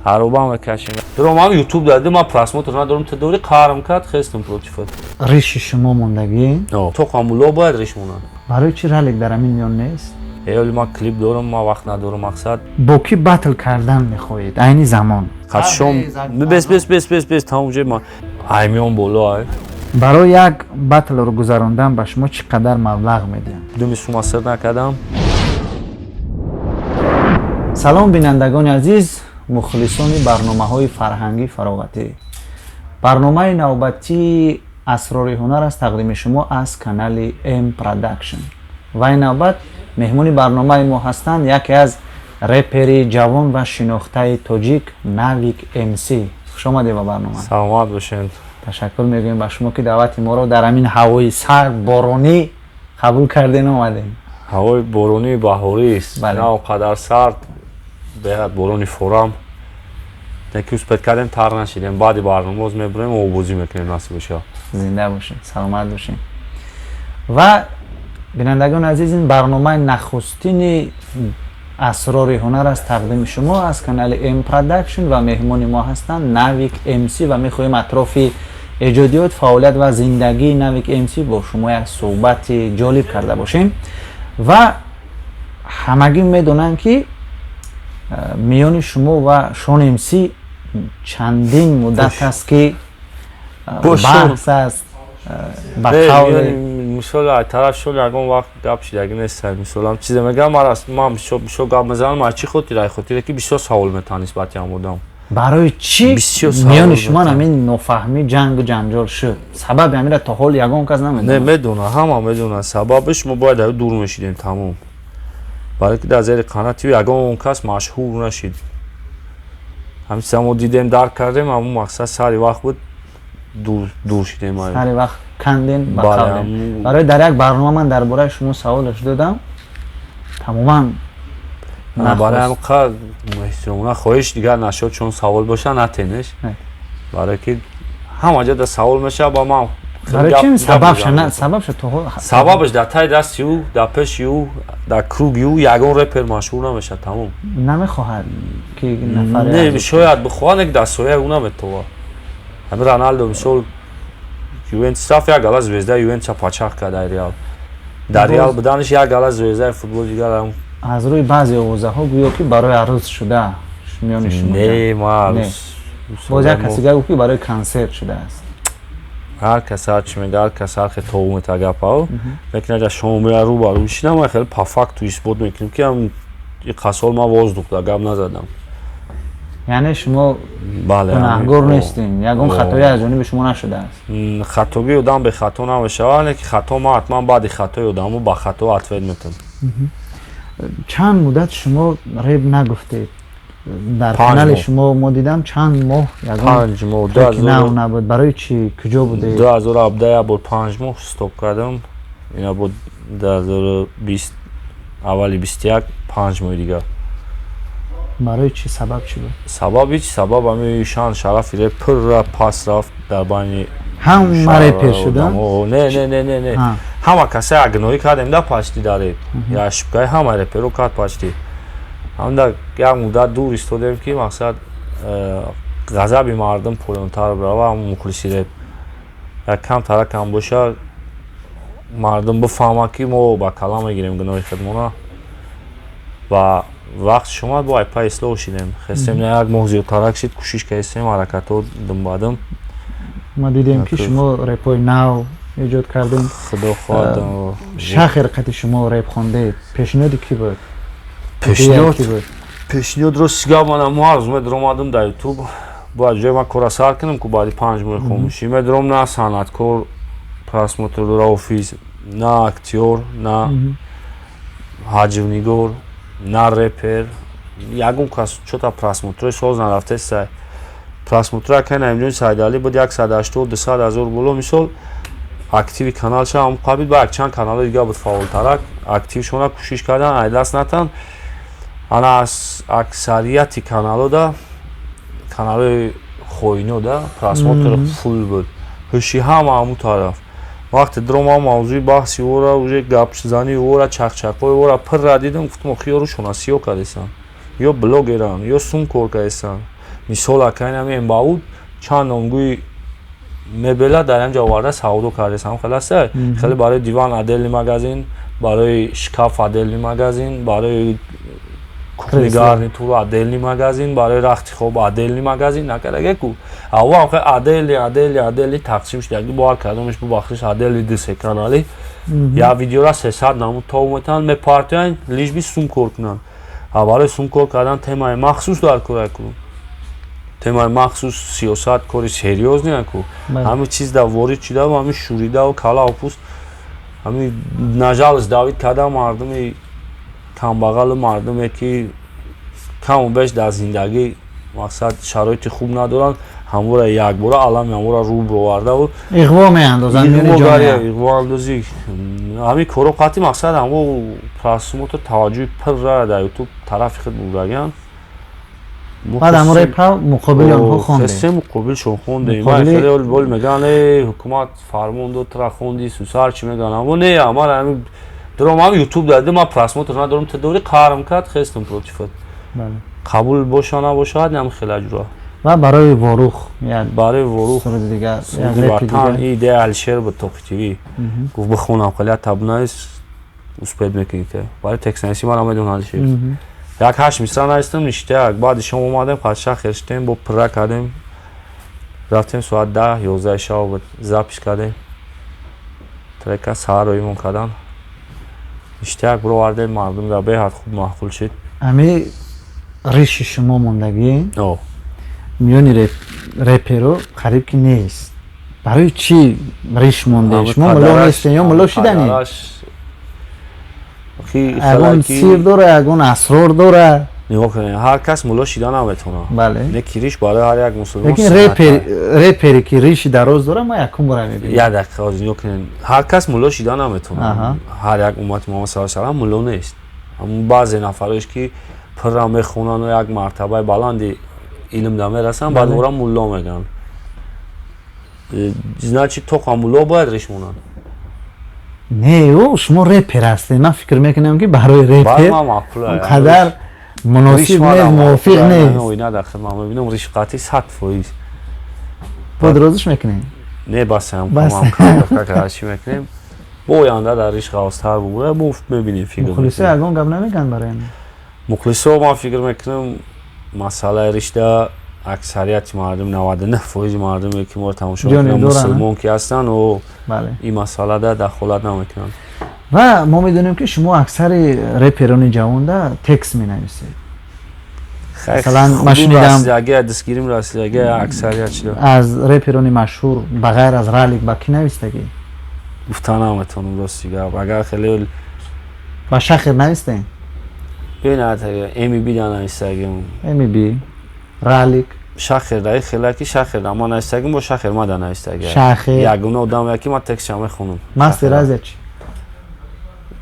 Ҳароба мекашем. Дуром ютуб дади, ман просмотр надорам, ту дори, қарм кард, хестам против. Риши шумо мондагӣ? То қамуло бояд риш монад. Барои чӣ ралик дар ҳамин миён нест? Эоли ман клип дорам, ман вақт надорам, мақсад. Бо кӣ батл кардан мехоҳед айни замон? Хатшом бес, бес, бес, бес, бес, тамом ҷой ман аймиён боло ай. Барои як батлро гузарондан ба шумо чӣ қадар маблағ медиҳанд? Думи сума сир накардам. Салом, бинандагони азиз, мухлисони барномаҳои фарҳангӣ, фароғатӣ. Барномаи навбатии «Асрори ҳунар» аст, тақдими шумо аз канали М Продакшн. Ва ин навбат меҳмони барномаи мо ҳастанд яке аз репери ҷавон ва шинохтаи тоҷик, Навик МС. Хушомадед ба барнома. Саломат бошед. Ташаккур мегӯем ба шумо, ки даъвати моро дар ҳамин ҳавои сард, боронӣ қабул кардем, омадем. Ҳавои боронии баҳорист, на он қадар сард, беҳад борони форам. Неки успеть кардем, тар нашидем. Баъди барнома боз мебурем, обозӣ мекунем, насиб боша. Зинда бошед, саломат бошед. Ва бинандагони азиз, ин барномаи нахустини «Асрори ҳунар» аст, тақдими шумо аз канали М Продакшн, ва меҳмони мо ҳастанд Навик МС. Ва мехоҳем атрофи эҷодиёт, фаъолият ва зиндагии Навик МС бо шумо як суҳбати ҷолиб карда бошем. Ва ҳамагӣ медонанд, ки миёни шумо ва Шон МС чандин муддат аст, ки баҳс аст, ба қавле. Мисол, тараф шол ягон вақт гап шидаги нест. Мисолам, чизе мегӯям, ман бисёр бисёр гап мезанам. Аз чӣ хотир? Ай хотире, ки бисёр савол метаҳанд нисбати ҳам одам. Барои чӣ миёни шумо ҳамин нофаҳмӣ, ҷангу ҷанҷол шуд? Сабаби ҳамира то ҳол ягон кас намедонад. Не, медонад, ҳама медонад сабабиш. Мо бояд дур мешидем, тамом. Барое ки дар зери қанати ягон кас машҳур нашид. Ҳамин чиза мо дидем, дарк кардем. Ҳамун мақсад, сари вақт буд, дур шидем. Сари вақт кандем ба қавле. Барои дар як барнома ман дар бораи шумо саволаш додам, тамоман. Барои ҳамқа эҳтиромона хоҳиш, дигар нашод, чун савол боша, натенеш, барое ки ҳама ҷо да савол мешава ба ман. Сабабша то Сабабаш дар таи дасти ӯ, дар пеши ӯ, дар круги ӯ ягон репер машҳур намешавад, тамом. Намехоҳад ки нафаре? Не, шояд бихоҳад, не, дар сояи ӯ наметова. Ҳамин Роналдо, мисол, Ювентус рафт, як гала звездаи Ювентуса пачах кард. Дар Реал, дар Реал буданаш як гала звездаи футбол дигар. Аз рӯи баъзе овозаҳо гӯё ки барои арӯз шуда миёни шумо. Не, ма арӯз. Боз як каси дигар гуфт, ки барои консерт шудааст. Ҳар кас ҳар чӣ мега, ҳар кас ҳар хел тобу мета гапао. Лекин агар шумо мея рӯ ба рӯ шинам, ман хеле по факту исбот мекунем, ки ҳам иқасол ман воздух да гап назадам. Яъне шумо Бале. гунаҳгор нестем, ягон хатои аз ҷониби шумо нашудааст? Хатогии одам бехато намешавад, лекин хато ман ҳатман баъди хатои одамо ба хато ответ метавам. Чанд муддат шумо реп нагуфтед? Дар канали шумо мо дидам, чанд моҳ ягон 5 моҳ. нав набуд. Барои чӣ, куҷо будед? 2017 як бор 5 моҳ стоп кардам. Ина бо 2020, аввали 21, 5 моҳи дигар. Барои чӣ, сабаб чӣ буд? Сабаб ҳеч, сабаб ҳами шан шарафи реп пурра пас рафт дар байни Ҳама репер шуда? Не, не, не, не, не, ҳама каса агноӣ кардем да почти дар реп, я ошибкаи ҳама реперо кард почти. Ҳамда як муддат дур истодем, ки мақсад, ғазаби мардум поёнтар бирава, ҳам мухлиси реп як кам таракам боша, мардум бифаҳмад, ки мо ба калам мегирем гуноҳи худмона. Ва вақт шумад, бо айпа ислоҳ шидем, хестем. Як моҳ зиёдтарак шид, кӯшиш кардем, ҳаракатҳо думбадум. Ма дидем, ки шумо репҳои нав эҷод кардем. Худо хоҳад. Шахр қати шумо реп хондед, пешниҳоди кӣ буд? Пешниҳод, пешниҳод, рости гап, мана муарз медромадам дар Ютуб, бояд ҷои ман кора сар кунам, ку баъди 5 моҳи хомӯшӣ медром, на санъаткор просмотр дора офис, на актёр, на ҳаҷвнигор, на репер, ягон кас чота просмотрои соз нарафтеста. Просмотро акай Наимҷони Сайдалӣ буд, 180, 200 ҳазор боло. Мисол, активи каналша ҳам қабил ба якчанд каналҳои дига буд фаъолтарак, актившона кӯшиш кардан, айдаст натан. Ана аз аксарияти каналҳо да, каналҳои хоино да просмотр фул буд, ҳуши ҳама ҳамун тараф. Вақте дромам, мавзӯи баҳси ора, уже гапзании ора, чақчақҳои ора пирра дидам, гуфтам: охи, ёрушона сиё кардесан, ё блогеран, ё сум кор кардесан. Мисол, акай, ҳами Эмбауд чанд номгӯи мебела дар ҳамҷа оварда савдо кардес, ҳам хел аста. Хеле барои диван отдельный магазин, барои шкаф отдельный магазин, барои кухонный гарнитур отдельный магазин, барои рахти хоб отдельный магазин накардаге ку. Аввал хел отдельный, отдельный, отдельный тақсим шудаги, бо ҳар кадомеш бубахшиш, отдельный ду-се канали, як видеора 300 намуд тов метавонанд мепартоянд, лишь бы сум кор кунанд. А барои сум кор кардан темаи махсус дар кора ку, темаи махсус, сиёсат кори серьёзный ку. Ҳамин чиз да ворид шудаву ҳамин шуридаву калаву пӯст, ҳамин на жалость давид карда мардуми камбағалу мардуме ки каму беш дар зиндагӣ, мақсад, шароити хуб надоранд, ҳамвора якбора алами ҳамвора рӯ бировардаву иғво меандозанд. Иғво андозӣ, ҳамин коро қатъи, мақсад, ҳамо просмотр, таваҷҷӯҳи пурра дар Ютуб тарафи худ бурдагианд. Баъд ҳамон репа муқобили онҳо хондем. Се муқобилшон хондем. Хеле бол мегӯянд: э, ҳукумат фармон дод, тура хонди, сусар чӣ мегӯянд. Аммо не, ман ҳамин дорам, ҳам Ютуб дади, ман просмотр надорам, ту дорӣ, қарм кард, хестам против ат. Қабул боша, набошад, ҳам хеле аҷура. Ва барои Ворух? Барои Ворух. Суруди дигар. Суруди ватан, идея Алишер буд, Тоқи ТВ гуфт: бихонам, хеле табнайс успеть мекунӣ те барои текстнависӣ, мара медон Алишер. Як ҳашт мисра навистам, ништяк. Баъди шом омадем, падша хештем, бо пурра кардем, рафтем, соат 10-11 шаб буд, запись кардем трека, саҳар роимон кардан, ништяк бировардем, мардум дар беҳад хуб маъқул шид. Ами риши шумо мондагӣ миёни реперо қариб ки нест. Барои чӣ риш монде? Шумо мулло нестен ё мулло шиданед? Ягон сир дора, ягон асрор дора? Нигоҳ кунед, ҳар кас мулло шида наметавонад. Бале. Не ки риш барои ҳар як мусулмон. Лекин репере ки риши дароз дора, ман якум бора мебинам. Як дақиқа, ҳозир нигоҳ кунед, ҳар кас мулло шида наметавонад. Ҳар як уммати Муҳаммад саллаллоҳу алайҳи васаллам мулло нест. Баъзе нафарош ки пурра мехонану як мартабаи баланди илм да мерасанд, баъд ора мулло мегӯянд. Значит, тоқа мулло бояд риш монанд? Не, ӯ шумо репер ҳастед, ман фикр мекунам, ки барои репер он қадар муносиб нест, мувофиқ нест. Оина дар хидмат мебинам, риш қатъи 100%. Бояд розиш мекунем. Не, басам, чӣ мекунем, бо оянда дар риш ғавзтар бубура, бо мебинем, фикр. Мухлисо ягон гап намегӯянд барои? Мухлисо, ман фикр мекунам, масъалаи ришда аксарияти мардум, 99% мардуме ки моро тамошо мекунанд, мусулмон ки ҳастанд, ин масъалада дахолат намекунанд. Ва мо медонем, ки шумо аксари реперони ҷавонда текст менависед. Масалан, ман шунидам, дастгирим расидаги аксарият шуда. Аз реперони машҳур ба ғайр аз Ралик ба кӣ навистагӣ? Гуфта наметавонам, рости гап, агар хеле. Ба Шахир навистем? Бинад, Эми Би да навистагим. Эми Би, Ралик? Шахир даи хела ки Шахир да ман навистагим, бо Шахир ма да навистаги. Шахир. Ягона одаме ки ман текстша мехонам. Мастер Азия чӣ?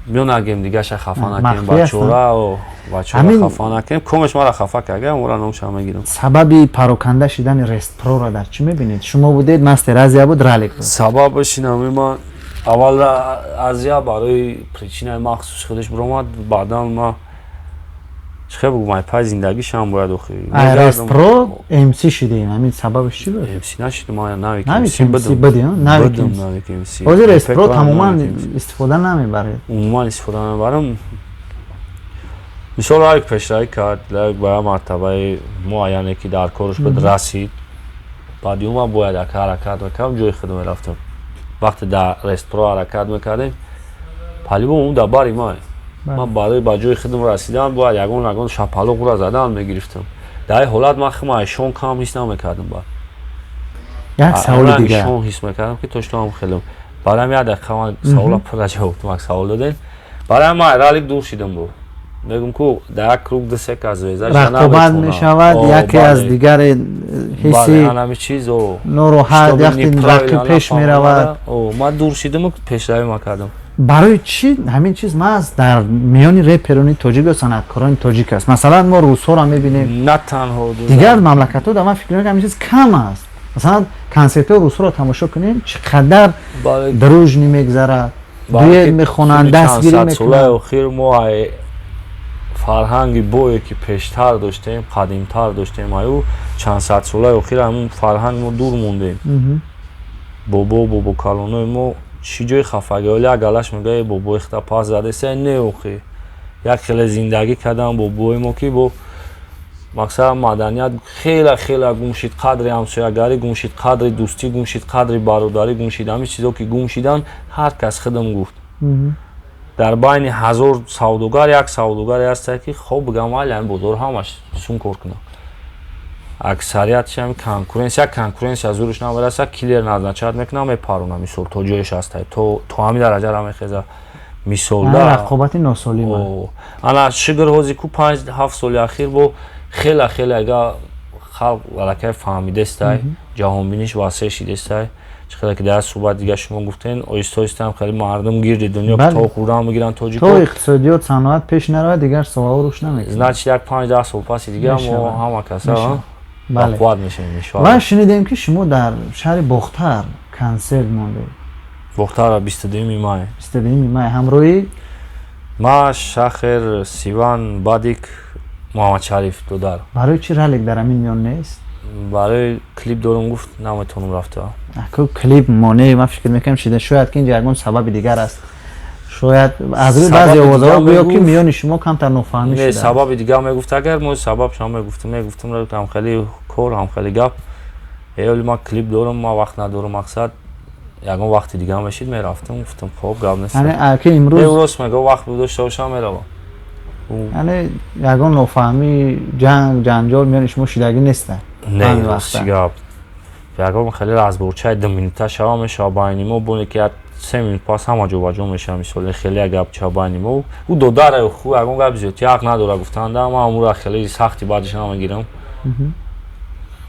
Биё, нагем, дигаша хафа накунем бачора, бачора хафа накунем. Комеш мара хафа карда, ора номша мегирам. Сабаби пароканда шидани Рестпроро дар чӣ мебинед? Шумо будед, Мастер Азия буд, Ралик буд. Сабабаш инами, ман аввал Азия барои причинаи махсус худаш биромад, баъдан ма чӣ хел бугум, ай пай зиндагишам бояд охи. Рестпро МС шидем, ҳамин сабабаш чӣ буд? МС нашидем, ман навик. МС будем, навик. Навик МС. Ҳозир Рестпро тамоман истифода намебаред? Умуман истифода намебарам. Мисол, Ралик пешравӣ кард, Ралик ба як мартабаи муайяне ки дар кораш буд расид, баъди ӯ ман бояд як ҳаракат мекардам, ҷои худо мерафтам. Вақте дар Рестпро ҳаракат мекардем, по-любому ӯ дар бари ман, ман барои ба ҷои худам расидан бояд ягон шапалоқро задан мегирифтам. Дар ин ҳолат ман худам шон кам ҳис намекардам баъд. Як саволи дигар. Шон ҳис мекардам, ки то что ҳам хелам. Барои ҳам як дақиқа ман савола пурра ҷавоб додам, як савол додем. Барои ман Ралик дур шидам, бо мегум ку дар як круг ду се кас звезда. Рақобат мешавад, яке аз дигаре ҳисси ҳами чиз нороҳат, яхти рақиб пеш меравад. Ман дур шидаму пешравӣ макардам. Барои чӣ ҳамин чиз маҳз дар миёни реперони тоҷик ё санъаткорони тоҷик аст? Масалан, мо русҳоро мебинем. На танҳо. Дигар мамлакатҳо дар ман фикр мекунам, ҳамин чиз кам аст. Масалан, консертҳои русҳоро тамошо кунем, чӣ қадар дружный мегзарад, дуэт мехонанд, дастгирӣ мекунанд. Солаи охир мо Фарҳанги бое ки пештар доштем, қадимтар доштем, аю чанд сад солаи охир ҳамун фарҳанг мо дур мондем. Бобо, бобокалонои мо чӣ ҷои хафагӣ? Оли як галаш мега, бобои хита пас задеса. Не, охи, як хеле зиндагӣ кардам бобои мо, ки бо мақсад маданият хела хела гум шид, қадри ҳамсоягарӣ гум шид, қадри дӯстӣ гум шид, қадри бародарӣ гум шид. Ҳамин чизо ки гум шидан, ҳар кас худам гуфт, дар байни 1000 савдогар як савдогаре ҳаста, ки хоб бигам, майли, ҳамин бозор ҳамаш сум кор кунам. Аксариятш ҳами конкуренсия, конкуренсия зурш намераса, киллер назначать мекунам, мепарона. Мисол, то ҷоеш ҳаста, то ҳамин дараҷара мехеза, мисол. Рақобати носолим. Ана, шукр, ҳози ку 5-7 соли ахир бо хела хела ага халқ аллакай фаҳмидестай, ҷаҳонбиниш васеъ шидестай. Чӣ хеле ки дар суҳбат дига шумо гуфтен, оҳиста оҳиста ҳам хеле мардум гирди дунё китоб хӯрдан мегиранд тоҷико. То иқтисодиёт, саноат пеш наравад, дигар соҳаҳо рушд намекунад. Значит, як 5-10 сол паси дига мо ҳама каса бақувват мешавем, иншоалло. Ва шунидем, ки шумо дар шаҳри Бохтар консерт мондед. Бохтара, 22-юми май. 22-юми май ҳамроҳи? Ма, Шахер, Сиван, Бадик, Муҳаммадшариф додар. Барои чӣ Ралик дар ҳамин миён нест? Барои клип дорум, гуфт, наметавонам рафта. Аку клип монеъ, ман фикр мекунам, шида, шояд ки инҷа ягон сабаби дигар аст, шояд аз рӯи баъзе овозаҳо гӯё ки миёни шумо камтар нофаҳмӣ шуда. Сабаби дигар мегуфт, агар мо сабабшам мегуфтем, мегуфтем, ҳам хеле кор, ҳам хеле гап. Эоли ман клип дорам, ман вақт надорам, мақсад, ягон вақти дигар мешид, мерафтам. Гуфтам, хоб, гап нест. Яъне ки имрӯз рост мега, вақт дошта бошам, меравам. Яъне ягон нофаҳмӣ, ҷанг, ҷанҷол миёни шумо шидагӣ неста? Не, рости гап, ягон хеле разборчаи 2 минута шава мешава байни мо, боне ки як 3 минут пас ҳама ҷобаҷо мешава. Мисоли, хеле гапча байни мо, ӯ додаре ху, ягон гап зиёдти ҳақ надора гуфтанда, ман амура хеле сахти баъдиш намегирам.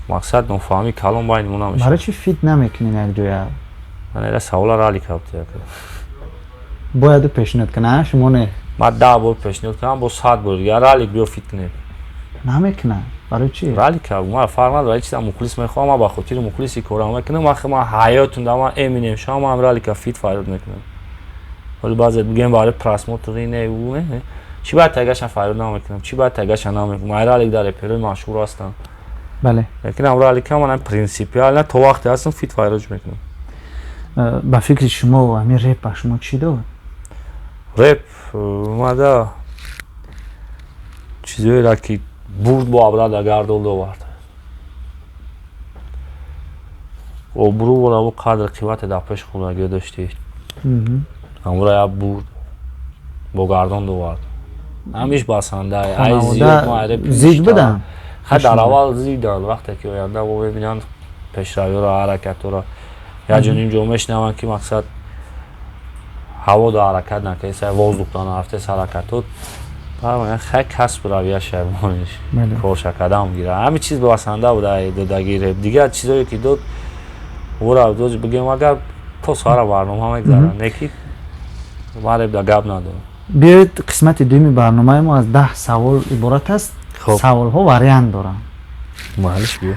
Мақсад, нофаҳмӣ калон байни мо намешава. Барои чӣ feat намекунем якҷоя? Ман савола рали кабд. Бояд пешниҳод кунад, шумо не? Ман 10 бор пешниҳод кардам, бо 100 бор дигар: «Ралик, биё, feat кунем». Намекунад, барои чӣ? Ралик, ман фарқ надорад, чиза мухлис мехоҳам, ман ба хотири мухлиси кора мекунам. Ман ҳаётум да ман Эминем шавам, ман Ралика feat фарёд мекунам. Вале баъзе бигем, барои просмотр, не, не, чӣ бояд, тагаша фарёд намекунам, чӣ бояд, тагаша намекунам. Ман Ралик дар реперои машҳур ҳастам. Лекин ам Ралика ман принсипиально то вақте ҳастам, feat фарёд мекунам. Ба фикри шумо, ҳамин реп ба шумо чӣ дод? Реп омада чизоеро ки бурд, бо абрада гардол овард, обрӯ вораво, қадр қимате дар пеш хонагиё доштӣ, ҳамура як бурд бо гардон довард. Ҳамиш басанда. Зид буданд? Ха, дар аввал зиданд. Вақте ки оянда бо мебинанд пешравиёро, ҳаракатҳоро, як ҷоним ҷо мешунаванд, ки мақсад ҳаво да ҳаракат накард, воздух да нарафтес ҳаракатот, хай, касб равия шаймониш корша кадам гира. Ҳамин чиз басанда буда додаги реп. Дигар чизое ки дод, ора дози бигем, агар то сара барнома мегзарад, не ки ман реп да гап надорам. Биёед, қисмати дуюми барномаи мо аз 10 савол иборат аст. Саволҳо вариант доранд. Малиш, биё.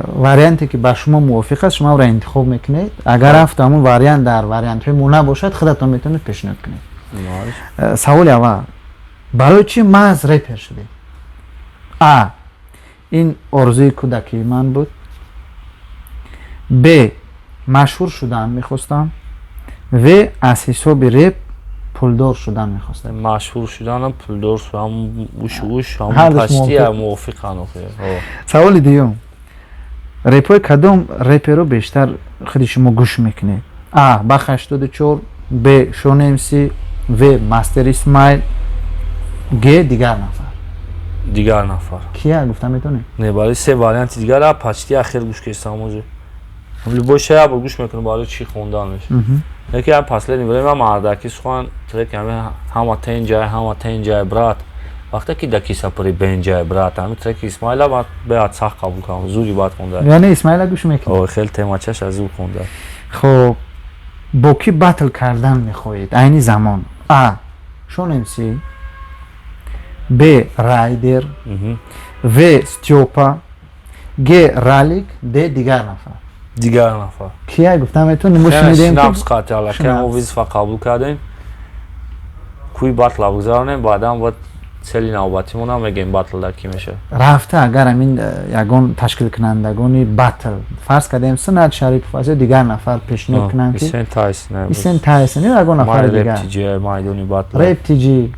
Варианте ки ба шумо мувофиқ аст, шумо онро интихоб мекунед. Агар рафт ҳамон вариант дар вариантҳои мо набошад, худатон метавонед пешниҳод кунед. Саволи аввал: барои чӣ маҳз репер шудед? А, ин орзуи кӯдакии ман буд. Б, машҳур шудан мехостам. В, аз ҳисоби реп пулдор шудан мехостам. Машҳур шуданам, пулдор шудан, уш уш почти мувофиқан. Саволи дуюм: репҳои кадом реперо бештар худи шумо гӯш мекунед? А, Бах 84, Б, Шон МС, В, Мастер Исмайл, Г, дигар нафар. Дигар нафар. Кия, гуфта метавонед? Не, барои се варианти дигара почти ахир гӯш кестам. Ози любой ша як бор гӯш мекунам, барои чӣ хонданаш. Яке ам последний время мардаки сухан трек, ҳами ҳама тенҷай, ҳама тенҷай, брат, вақте ки да киса пури бенҷай, брат, ҳами треки Исмаила ман беҳад сахт қабул кардам, зури бад хонда. Яъне Исмаила гӯш мекунӣ? О, хеле темачаш аз зур хонда. Хоб, бо кӣ батл кардан мехоҳед айни замон? А, Шон МС, Б, Райдер, В, Стёпа, Г, Ралик, Д, дигар нафар. Дигар нафар. Кия, гуфта метавонӣ? Мо шунидем. Шнапс қати аллакай мо вызова қабул кардем, кӯи батла бигзаронем, баъдан бояд Цели навбатимо намегем, батл дар кӣ мешавад. Рафта, агар ҳамин ягон ташкилкунандагони батл, фарз кардем, Сунат Шарипов аст ё дигар нафар, пешниҳод кунанд, ки Исен Тайсон, Исен Тайсон ё ягон нафари дигар, майдони батл, Реп Тиҷи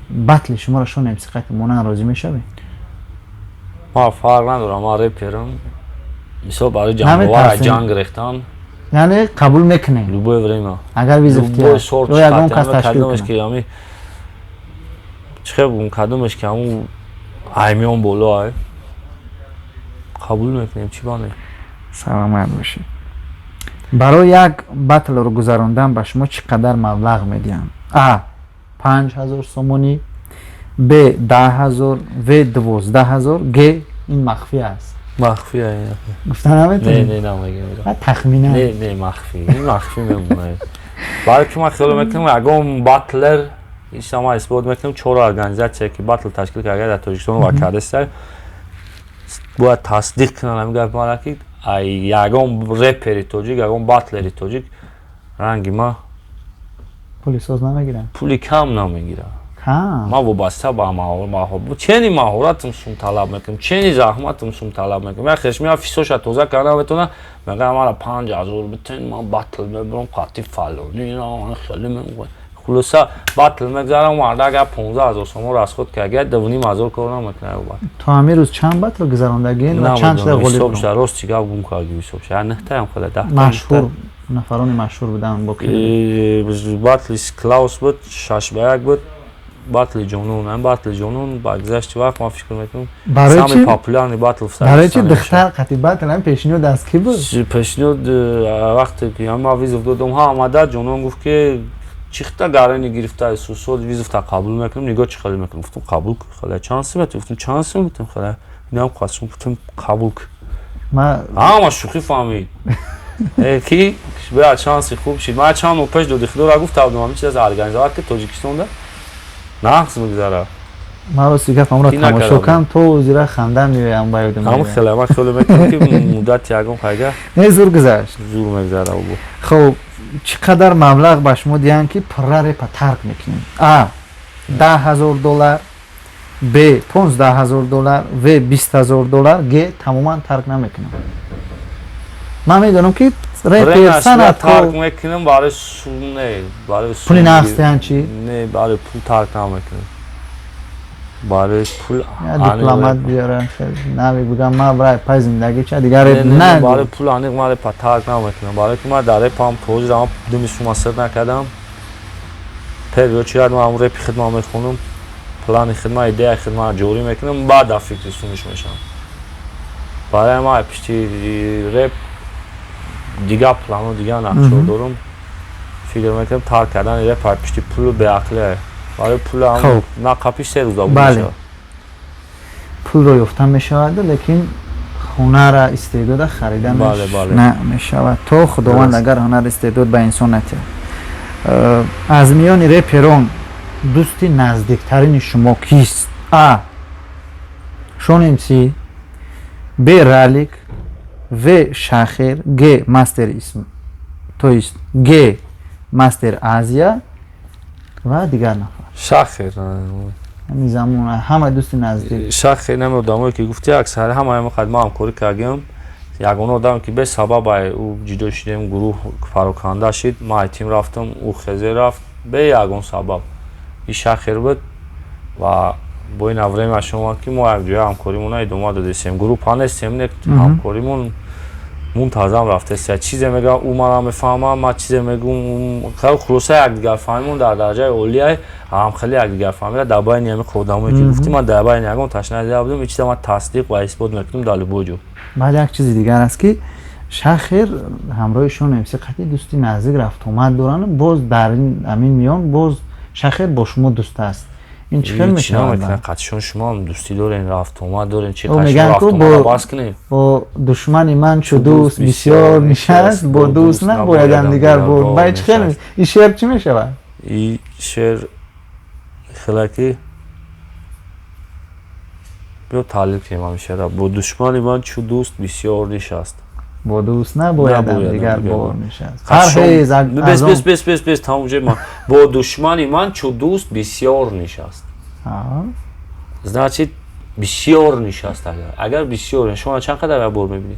батли шуморо Шон МС қати монан, розӣ мешавӣ? Ма фарқ надорам, ман реперам. Мисол, барои ҷанговар ҷанг рехтан. Яъне қабул мекунем? Любое время. Агар вызов ё ягон кас ташкил кунад, чӣ хел бугум, кадомеш ки ҳамун аймиён боло ай, қабул мекунем, чӣ бане. Саломат бошед. Барои як батлро гузарондан ба шумо чӣ қадар маблағ медиҳанд? А, 5000 сомонӣ, б, 10 000, в, 12 000, г, ин махфӣ аст. Махфӣ. Гуфта наметавонӣ? Не, намегем. Тахминан? Не, махфӣ, ин махфӣ мемонад, барои ки ман хиёл мекунам, ягон батлер ишта ман исбот мекунам. Чор организатсия ки батл ташкил карда дар Тоҷикистон ва кардеста, бояд тасдиқ кунанд ҳамин гапи мара, ки ягон репери тоҷик, ягон батлери тоҷик ранги ма пули соз намегиранд. Пули кам намегирад. Кам. Ман вобаста ба чени маҳоратам сум талаб мекунам, чени заҳматам сум талаб мекунам. Як хеш меяд, фисоша тоза карда наметавона, мегӯяд: «Мара 5000 битен, ман батл мебурам қати фалони». Хеле хулоса, батл мегзарам, марда агар 15 000 сомон расход кард, 2500 кор намекунад. То ҳамин рӯз чанд батл гузарондагин ва чанд шуда ғолиб? Ҳисоб шуда, рости гап, гум карди ҳисоб шуда, нӯҳтаям хеле, даҳ. Машҳур, нафарони машҳур буданд бо ки? Батли Клаус буд, 6 ба 1 буд, батли Ҷонун. Ам батли Ҷонун ба гузашти вақт, ман фикр мекунам, самый популярный батл. Барои чи духтар қати батл? Ам пешниҳод аз кӣ буд? Пешниҳод вақте ки ма вызов додам, ҳа, омада Ҷонон гуфт, ки чихта гарани гирифта сусод, вызовта қабул мекунам, нигоҳ чӣ хеле мекунам. Гуфтам: «Қабул кун, хеле чанд сум метем?» Гуфтам: «Чанд сум метем?» Хеле инам қасум, гуфтам: «Қабул кун». Ҳама шӯхӣ фаҳмид, ки бояд шанси хуб шид. Ман чанд моҳ пеш доди худоро гуфта будам, ҳамин чиз аз организовать ки Тоҷикистонда нақс мегузарад. Ман рости гап, ҳамро тамошо кардам, то зира ханда меоям ба ёдам. Ҳамн хеле ман хеле мекунам, ки муддати ягон хайга. Не, зур гузашт. Зур мегузара. Хуб, чӣ қадар маблағ ба шумо диҳанд, ки пурра репа тарк мекунем? А, 10 000 доллар, б, 15 000 доллар, в, 20 000 доллар, г, тамоман тарк намекунам. Ман медонам, ки репер санаткор тарк мекунам барои сум, не, барои пули нақс диҳанд чӣ? Не, барои пул тарк намекунам, барои пул. Дипломат биёрам, нави бигам, ман барои пай зиндагӣ ча дигар реп на. Барои пул аниқ ман репа тарк намекунам, барои ки ман дар репам ҳозир думи сума сир накардам. Первый очередь ман ҳамун репи хидма мехонам, плани хидма, идеяи хидма ҷорӣ мекунам, баъд дар фикри сумиш мешавам. Барои ман пишти реп дигар плану, дигар нақшо дорам. Фикр мекунам, тарк кардани реп пишти пулу беақлие, барои пул на қапиш 3 рӯза. Бале, пулро ёфта мешавад, лекин ҳунара, истеъдода харида намешавад, то Худованд агар ҳунар, истеъдод ба инсон натиҳад. Аз миёни реперон дӯсти наздиктарини шумо кист? А, Шон МС, б, Ралик, в, Шахер, г, Мастер Исм, то есть г, Мастер Азия ва дигар нафар. Шахер. Ҳамин замон ҳама дӯсти наздик. Шахер, нами одамое ки гуфти, аксари ҳамаи мо ҳамкорӣ кардем. Ягона одаме ки бесабаб ай ӯ ҷудо шудем, гурӯҳ пароканда шид, ман ай тим рафтам, ӯ хезе рафт бе ягон сабаб, и Шахер буд. Ва бо ин времяш омад, ки мо якҷоя ҳамкоримона идома додесем. Группа нестем, не, ҳамкоримон мунтазам рафтест. Чизе мегӯям, ӯ мана мефаҳмам, ман чизе мегӯм, хулоса, якдигарфаҳмимон дар дараҷаи олия. Ҳамхеле якдигарфаҳмира дар байни ҳамин одамое ки гуфтӣ, ман дар байни ягон ташна дида будам. Ин чиза ман тасдиқ ва исбот мекунам дар любой ҷо. Баъд як чизи дигар аст, ки Шахер ҳамроҳи Шон МС қатъи дӯсти наздик рафтуомад доранд. Боз дар ҳамин миён боз Шахер бо шумо дӯст аст. Ин чӣ хел мешавад? Қатъишон шумо ҳам дӯстӣ дорен, рафтуомад дорен, чи мегӯянд ку бас кунем. Бо душмани ман чу дӯст бисёр нишаст, бо дӯст набоядам дигар буд. Бай чӣ хел ин шеър чӣ мешавад? И шеър хела ки биё таҳлил кунем ҳамин шеъра. Бо душмани ман чу дӯст бисёр нишаст, бо дӯст набоядам дигар бор нишаст. Бес, бес, бес, бес, бес, тамом. Ҷои ман бо душмани ман чу дӯст бисёр нишаст. Значит, бисёр нишаст. Агар бисёр, шумо чанд қадар як бор мебинед?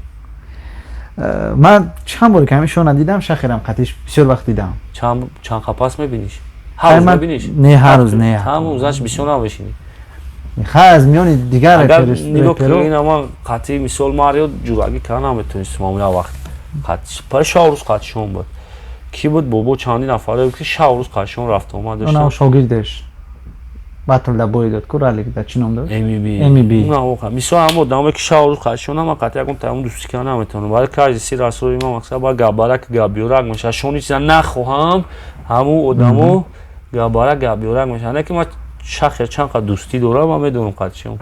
Ман чанд бор ки ҳамин шона дидам, шахерам қатиш бисёр вақт дидам. Чанд қапас мебиниш? Ҳар рӯз мебиниш? Не, ҳар рӯз не. Ҳамун, значит, бисёр намешинӣ. Хай, аз миёни дигар реперо ина ман қатъи мисол марио ҷурагӣ карда наметонистам. Ҳамун як вақт қатъи шав рӯз қатъишон буд. Ки буд, бобо, чандин нафар ки шав рӯз қатъишон рафта омад доштам. Шогирдеш батлда бой дод ку, раликда, чӣ ном дошт? Мб. Мисол, ҳама одамое ки шав рӯз қатъишон, ман қатъи ягон таам дӯстӣ карда наметавонам. Барои кажди си расори ман мақсад ба гапбарак гапбиёрак мешавад. Шони чиза нахоҳам, ҳамун одамо гапбарак гапбиёрак мешавад. Не ки ман шахе чанд қад дӯстӣ дорам, ман медонам қатъишон.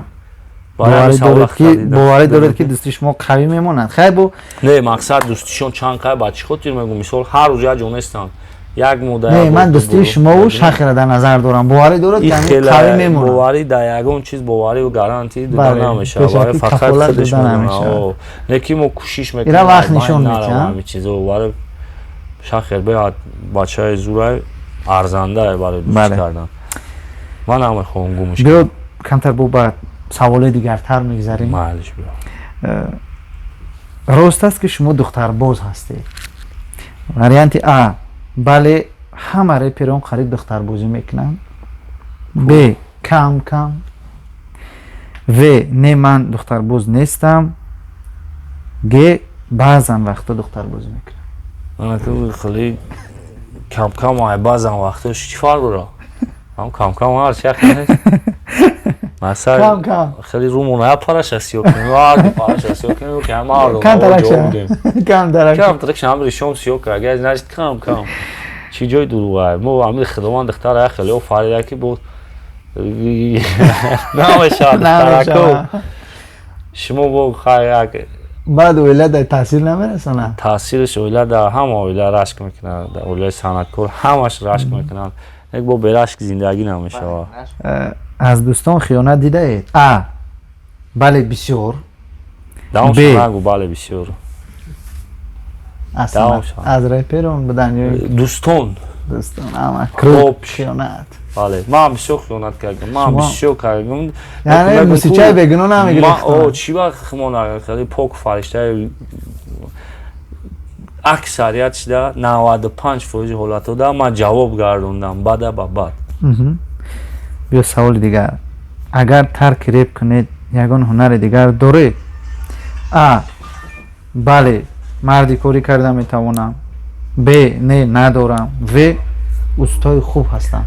Боварӣ доред, ки дӯсти шумо қавӣ мемонад? Хай, бо Не, мақсад дӯстишон чанд қад, ба чӣ хотир мегӯм? Мисол, ҳар рӯз як ҷо нестанд, як мода. Не, ман дӯстии шумову шахеро дар назар дорам. Боварӣ дорад, ки қавӣ мемонад? Боварӣ дар ягон чиз, боварию гарантӣ дода намешавад. Барои фақат худаш медонад. Не ки мо кӯшиш мекунем. Ира вақт нишон медиҳад. Ҳамин чизо. Барои шахер беҳад бачаи зурай, арзандае барои дӯстӣ кардан. Ман намехоҳам гумш. Биё, камтар бо ба саволои дигартар мегзарем. Майлиш, биё. Рост аст, ки шумо духтарбоз ҳастед? Варианти а: бале, ҳама реперон қариб духтарбозӣ мекунанд. Б: кам кам. В: не, ман духтарбоз нестам. Г: баъзан вақто духтарбозӣ мекунам. Хеле кам кам, баъзан вақто чӣ фарқ дорад? Ҳам кам кам ҳар чи яхе нест. Масалан, хеле румона я параша сиё кунем, ҳар параша сиё кунем, ки ҳама ҷавоб будем. Кам дарак. Кам тарак ҳам ришом сиё кард. Агар, значит, кам кам. Чӣ ҷои дурӯғ? Мо ҳамин Худованд духтара я хеле офарида, ки бо намешавад духтарако. Шумо бо хай як Баъд оила дар таъсир намерасонад? Таъсираш оила дар ҳама оила рашк мекунад, дар оилаи санъаткор ҳамаш рашк мекунанд. Як бо берашк зиндагӣ намешавад. Аз дӯстон хиёнат дидаед? А: бале, бисёр. Нагу бале, бисёр. Аз реперон будан ё дӯстон? Дӯстон, ама круг хиёнат. Бале, ман бисёр хиёнат кардам, ман бисёр кардам. Яъне мусичаи бегуноҳ намегирифт? Чӣ вақт химон хеле пок фариштаи, аксарият шида 95% ҳолатҳо да ман ҷавоб гардондам бада ба бад. Биё, саволи дигар. Агар тарки реп кунед, ягон ҳунари дигар доред? А: бале, марди корӣ карда метавонам. Б: не, надорам. В: устои хуб ҳастам.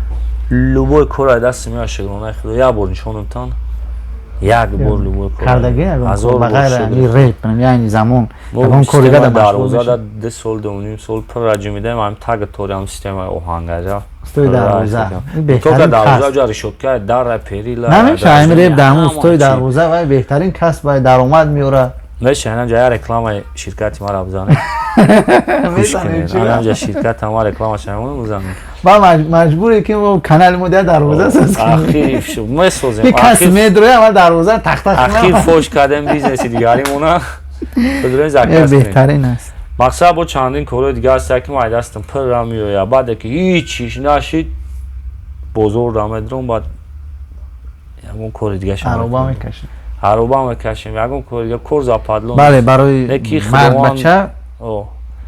Любой кора дасти меояд, шукронаи Худо, як бор нишонамтан, як бор любой кор. Кардагӣ ба ғайр реп, яъне замон ягон кори дига? Дарвоза да 2 сол, 2.5 сол пурра ҷумидаем, ҳам тага тори, ҳам системаи оҳангаҷа. Устои дарвоза. Беҳтарин дарвоза ҷа решётка, дара, перила. Намеша, ҳамин реп дар ҳамун устои дарвоза вай беҳтарин касб, вай даромад меорад. Меша, ҳамин ҷа рекламаи ширкати мара бизанед. Ҳамин ҷа ширката ма рекламаша бизанед. Ба маҷбуре, ки мо канали мо дарвоза соз. Ахир месозем. Кас медроя ва дарвоза тахта. Ахир фош кардем бизнеси дигаримона. Беҳтарин аст. Мақсад, бо чандин корҳои дигар аст, ки ман дастам пирра меояд. Баъде ки ҳеҷ чиш нашид, бозор да медром, баъд ягон кори дига. Ароба мекашем. Ароба мекашем, ягон кори дига, кор западло. Бале, барои мардбача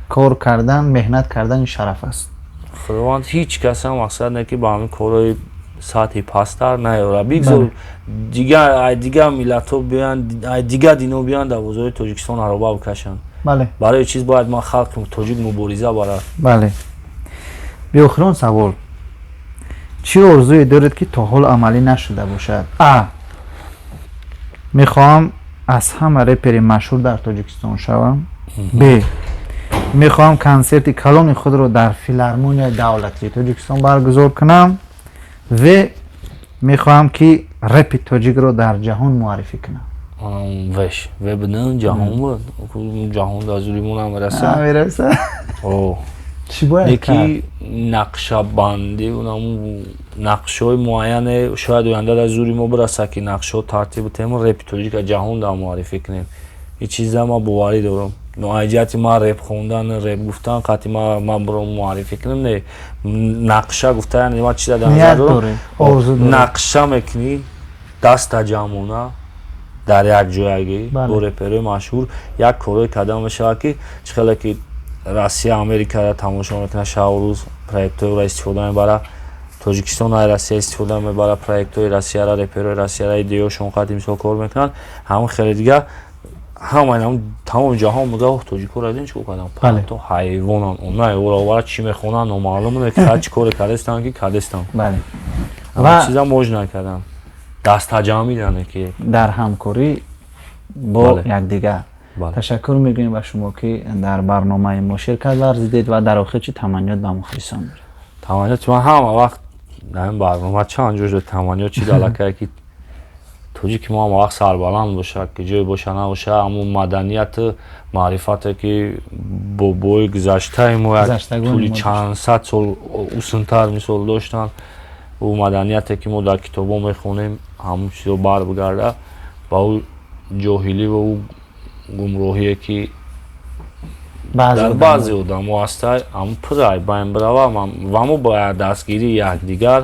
кор кардан, меҳнат кардан шараф аст. Худованд ҳеҷ каса, мақсад не ки ба ҳамин корҳои сатҳи пасттар наёрад. Бигзор дигар миллатҳо биёянд, дигар дино биёянд, дар бозори Тоҷикистон ароба бикашанд. Барои чиз бояд ма халқи тоҷик мубориза барад. Бале. Биохирон савол: чӣ орзуе доред, ки то ҳол амалӣ нашуда бошад? А: мехоҳам аз ҳама репери машҳур дар Тоҷикистон шавам. Б: мехоҳам консерти калони худро дар Филармонияи давлатии Тоҷикистон баргузор кунам. В: мехоҳам, ки репи тоҷикро дар ҷаҳон муаррифӣ кунам. Веш в бидн ҷаҳон буд, ҷаҳон дар зуримон намераса. Намераса. Чӣ бояд? Неки нақшабандӣ, нақшҳои муайяне шояд оянда дар зури мо бираса, ки нақшҳо тартиб тему репи тоҷика ҷаҳон дар муаррифӣ кунем. Ин чиза ман боварӣ дорам. Но ай ҷиҳати ман реп хондан, реп гуфтан қатъи ман биром муаррифӣ кунам, не, нақша гуфта, яъне ман чиза дар назар дорам, нақша мекунӣ даста ҷамъона дар як ҷоягӣ бо реперои машҳур як корое карда мешавад, ки чӣ хеле ки Россия Америкаро тамошо мекунад, шабу рӯз проектҳои истифода мебарад, Тоҷикистон ай Россия истифода мебарад, проектҳои Россияра, реперои Россияра, идеяшон қати мисол кор мекунанд. Ҳамон хеле дига ҳама тамоми ҷаҳон мега: «Тоҷикоро дидем, чӣ кор кардам, то ҳайвонан, она ора овара чӣ мехонанд, номаълум, чӣ коре кардестанд, ки кардестанд». Чиза мож накардам дастаҷамъӣ, яъне ки дар ҳамкорӣ бо якдигар. Ташаккур мегӯем ба шумо, ки дар барномаи мо ширкат варзидед. Ва дар охир чӣ таманниёт ба мухлисон доред? Таманниёти ман ҳама вақт дар ин барнома чанд ҷо шуд, таманниёт чиз аллакае ки тоҷики мо ҳама вақт сарбаланд бошад, ки ҷое боша набоша, ҳамун маданияту маърифате, ки бобои гузаштаи мо як тӯли чанд сад сол усунтар мисол доштанд, ӯ маданияте, ки мо дар китобҳо мехонем, ҳамун чизо бар бигарда ва ӯ ҷоҳилӣ ва ӯ гумроҳие, ки дар баъзе одамо ҳастай, ҳамун пурай байн бирава ва мо бояд дастгирии якдигар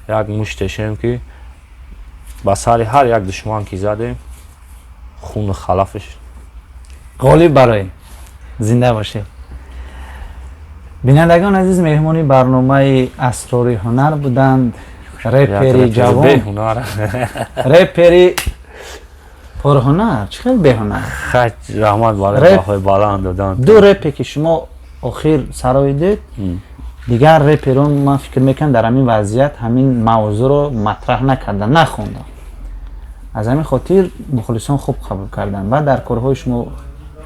як муштешем, ки ба сари ҳар як душман ки задем, хуну халафш ғолиб бароем. Зинда бошед. Бинандагони азиз, меҳмони барномаи «Асрори ҳунар» буданд репери ҷавон, репери пурҳунар. Чӣ хел беҳунар? Раҳмат барои баҳои баланд додан. Ду репе, ки шумо охир сароидед, дигар реперон, ман фикр мекунам, дар ҳамин вазъият ҳамин мавзӯъро матраҳ накарда, нахонда. Аз ҳамин хотир мухлисон хуб қабул карданд ва дар корҳои шумо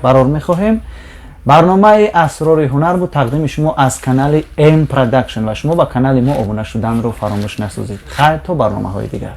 барор мехоҳем. Барномаи «Асрори ҳунар» буд, тақдими шумо аз канали М Продакшн, ва шумо ба канали мо обуна шуданро фаромӯш насозед. Хайр, то барномаҳои дигар.